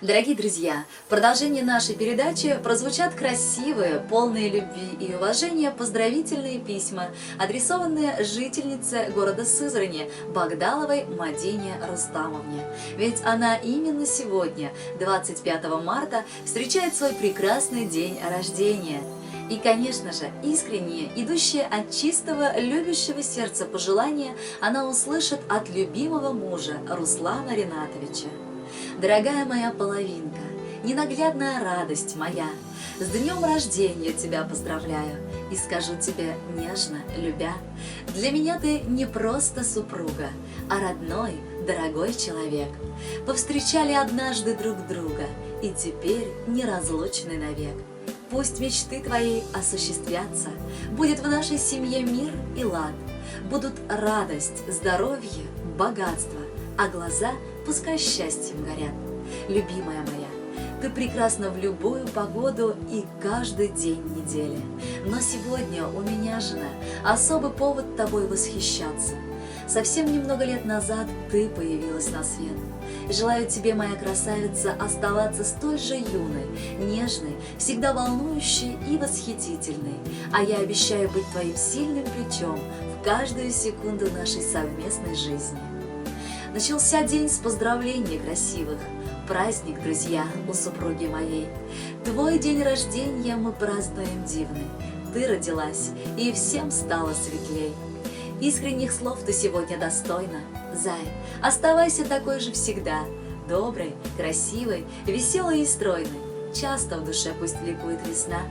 Дорогие друзья, в продолжении нашей передачи прозвучат красивые, полные любви и уважения поздравительные письма, адресованные жительнице города Сызрани Багдаловой Мадине Рустамовне. Ведь она именно сегодня, 25 марта, встречает свой прекрасный день рождения. И, конечно же, искренние, идущие от чистого, любящего сердца пожелания она услышит от любимого мужа Руслана Ринатовича. Дорогая моя половинка, ненаглядная радость моя, с днем рождения тебя поздравляю и скажу тебе нежно, любя, для меня ты не просто супруга, а родной, дорогой человек. Повстречали однажды друг друга и теперь неразлучны навек. Пусть мечты твои осуществятся, будет в нашей семье мир и лад, будут радость, здоровье, богатство, а глаза пускай счастьем горят. Любимая моя, ты прекрасна в любую погоду и каждый день недели. Но сегодня у меня, жена, особый повод тобой восхищаться. Совсем немного лет назад ты появилась на свет. Желаю тебе, моя красавица, оставаться столь же юной, нежной, всегда волнующей и восхитительной. А я обещаю быть твоим сильным плечом в каждую секунду нашей совместной жизни. Начался день с поздравлений красивых. Праздник, друзья, у супруги моей. Твой день рождения мы празднуем дивный. Ты родилась, и всем стало светлей. Искренних слов ты сегодня достойна. Зай, оставайся такой же всегда. Доброй, красивой, веселой и стройной. Часто в душе пусть ликует весна.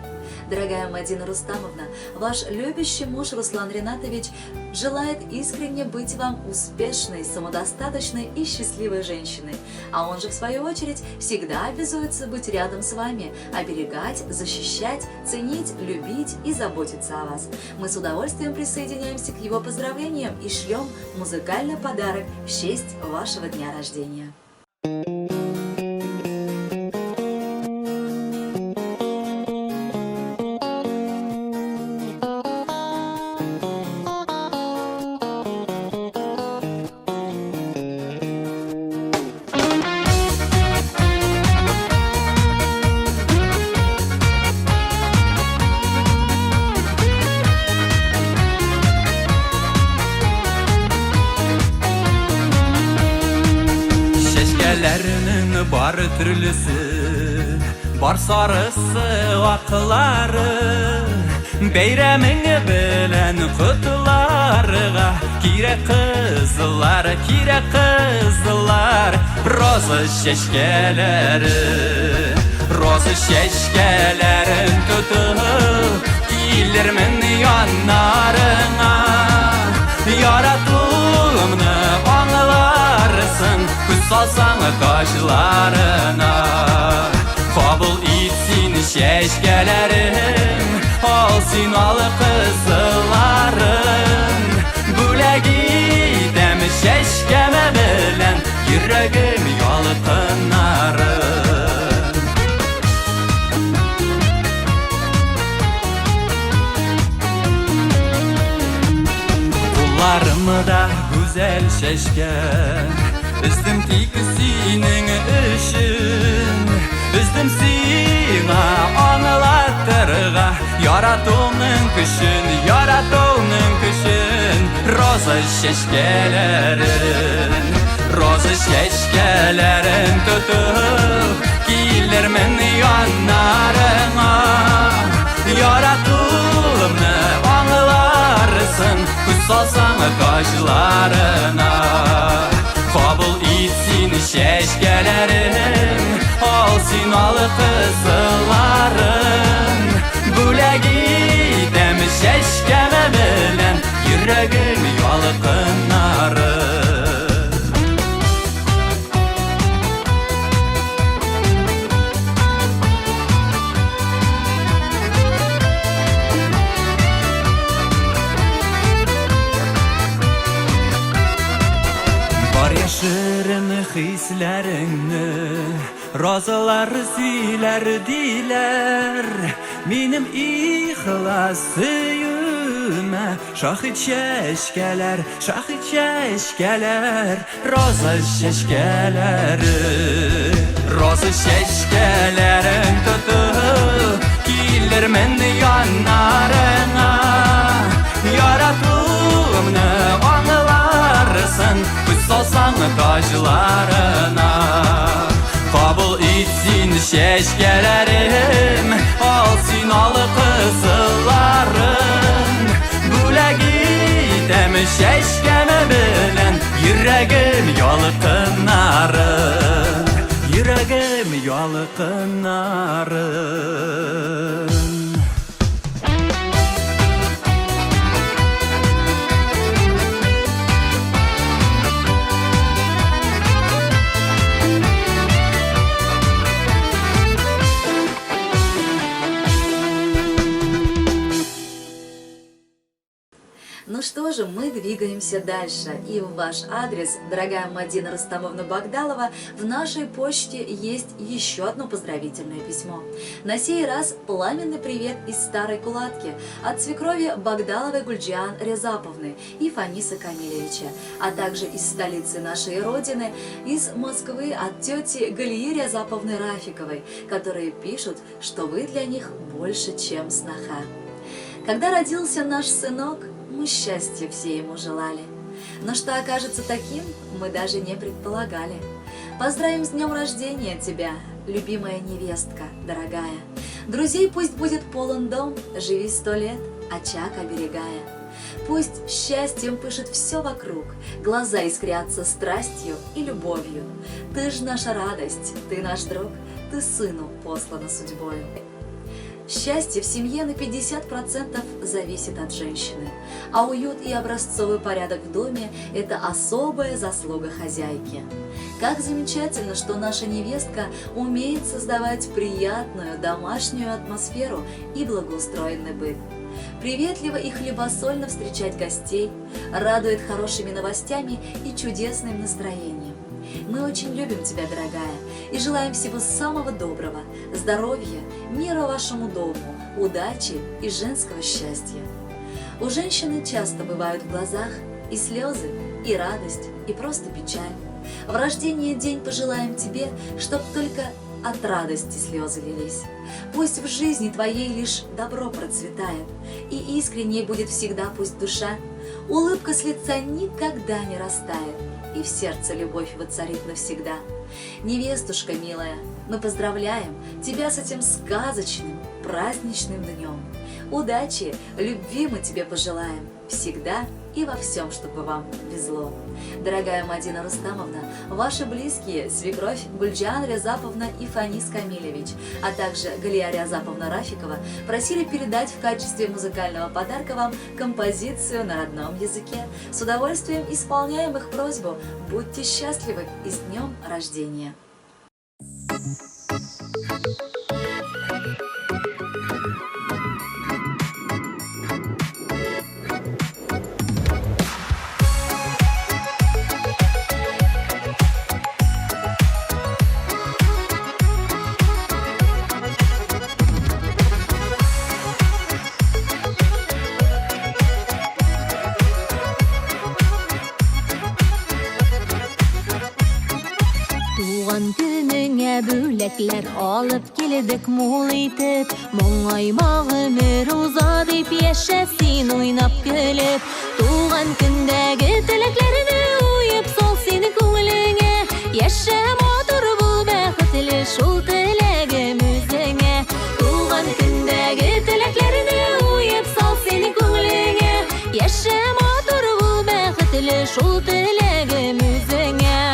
Дорогая Мадина Рустамовна, ваш любящий муж Руслан Ринатович желает искренне быть вам успешной, самодостаточной и счастливой женщиной. А он же, в свою очередь, всегда обязуется быть рядом с вами, оберегать, защищать, ценить, любить и заботиться о вас. Мы с удовольствием присоединяемся к его поздравлениям и шлем музыкальный подарок в честь вашего дня рождения. Чәчкәләрнең бар төрлесе, бар сарысы, аклары. Бәйрәмең белән котларга кирәк кызлар, кирәк кызлар, роза чәчкәләре. Роза чәчкәләрен тотып, килермен яннарыңа. Яратуымны аңларсың, күз салсаң кашларына. Кабул ит син чәчкәләрем, ал син ал кызылларын. Бүләк итәм чәчкәмә белән йөрәгем ялкыннарын. Кулларымда гүзәл чәчкә, Өздем тик синең өчен. Өздем сиңа аңлатырга яратуның көчен, яратуның көчен. Роза чәчкәләрен, роза чәчкәләрен тотып, килермен яннарыңа. Яратуымны аңларсың, күз салсаң кашларына. Кабул ит син чәчкәләрен, ал син ал кызылларын. Бүләк итәм чәчкәмә белән йөрәгем ялкыннарын. Бар яшерен хисләреңне розалар сөйләр диләр. Минем ихлас сөюемә шаһит чәчкәләр, шаһит чәчкәләр, роза чәчкәләре. Роза чәчкәләрен тотып, килермен яннарыңа. Яратуымны аңларсың, күз салсаң таҗларына. Кабул ит син чәчкәләрем, ал син ал кызылларын. Бүләк итәм чәчкәм белән йөрәгем ялкыннарын. Йөрәгем ялкыннарын. Ну что же, мы двигаемся дальше. И в ваш адрес, дорогая Мадина Рустамовна Багдалова, в нашей почте есть еще одно поздравительное письмо. На сей раз пламенный привет из Старой Кулатки от свекрови Багдаловой Гульджиан Резаповны и Фаниса Камилевича, а также из столицы нашей Родины, из Москвы от тети Галии Резаповны Рафиковой, которые пишут, что вы для них больше, чем сноха. Когда родился наш сынок, мы счастья все ему желали. Но что окажется таким, мы даже не предполагали. Поздравим с днем рождения тебя, любимая невестка, дорогая. Друзей пусть будет полон дом, живи 100 лет, очаг оберегая. Пусть счастьем пышет все вокруг, глаза искрятся страстью и любовью. Ты ж наша радость, ты наш друг, ты сыну послана судьбою. Счастье в семье на 50% зависит от женщины, а уют и образцовый порядок в доме – это особая заслуга хозяйки. Как замечательно, что наша невестка умеет создавать приятную домашнюю атмосферу и благоустроенный быт. Приветливо и хлебосольно встречать гостей, радует хорошими новостями и чудесным настроением. Мы очень любим тебя, дорогая, и желаем всего самого доброго, здоровья, мира вашему дому, удачи и женского счастья. У женщины часто бывают в глазах и слезы, и радость, и просто печаль. В рождение день пожелаем тебе, чтоб только от радости слезы лились. Пусть в жизни твоей лишь добро процветает, и искренней будет всегда пусть душа. Улыбка с лица никогда не растает, и в сердце любовь воцарит навсегда. Невестушка милая, мы поздравляем тебя с этим сказочным, праздничным днем. Удачи, любви мы тебе пожелаем всегда и во всем, чтобы вам везло. Дорогая Мадина Рустамовна, ваши близкие, свекровь Гульджан Рязаповна и Фанис Камилевич, а также Галия Рязаповна Рафикова просили передать в качестве музыкального подарка вам композицию на родном языке. С удовольствием исполняем их просьбу. Будьте счастливы и с днем рождения! Туган көнеңә бүләкләр алып килдек мул итеп. Моңайма гомер уза дип яшә син уйнап көлеп. Туган көндәге теләкләрне уеп сал син күңелеңә. Яшә матур бул бәхетле шул теләгем үзеңә. Туган көндәге теләкләрне уеп сал син күңелеңә. Яшә матур бул бәхетле шул теләгем үзеңә.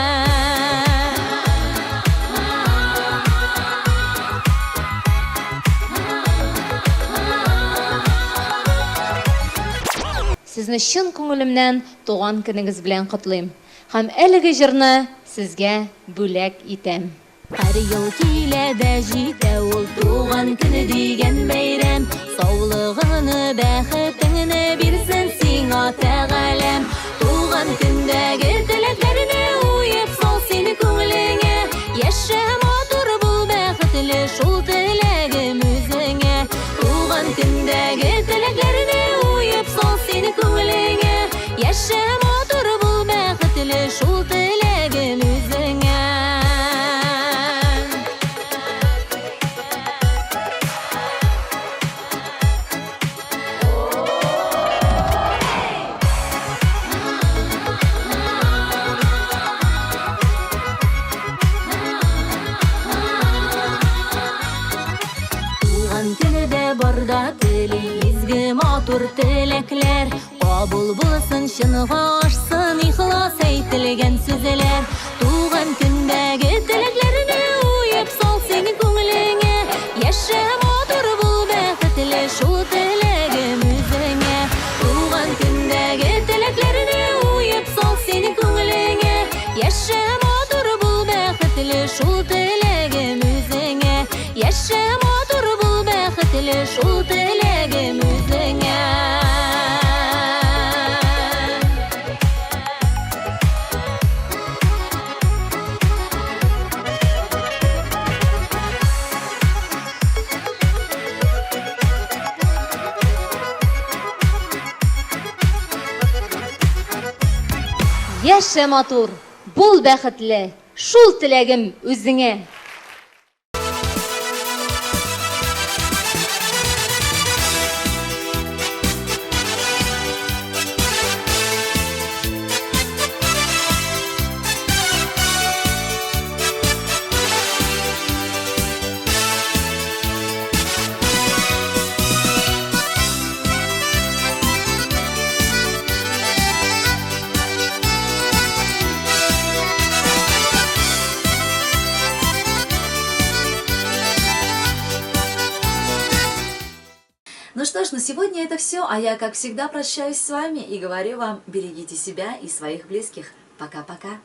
Сезне чын күңелемнән туган көнегез белән котлыйм һәм әлеге җырны сезгә бүләк итәм. Һәр ел килә дә җитә ул туган көне дигән бәйрәм. Саулыгыңны, бәхетеңне бирсен сиңа Тәгаләм. Туган көндәге теләкләрне уеп сал син күңелеңә. Яшә матур бул бәхетле шул теләгем үзеңә. Туган көндәге теләкләрне уеп сал син күңелеңә. Яшә матур бул бәхетле шул теләгем үзеңә. матур теләкләр Кабул булсын, чынга ашсын ихлас әйтелгән сүзләр. Туган көндәге теләкләрне уеп сал син күңелеңә. Яшә матур бул, бәхетле, шул теләгем үзеңә. Туган көндәге теләкләрне уеп сал син күңелеңә. Яшә матур бул, бәхетле, шул теләгем үзеңә. Яшә матур бул, бәхетле, шул теләгем үзеңә. Яшә матур, бул бәхетле, шул теләгем үзеңә. Ну что ж, на сегодня это все, а я, как всегда, прощаюсь с вами и говорю вам, берегите себя и своих близких. Пока-пока.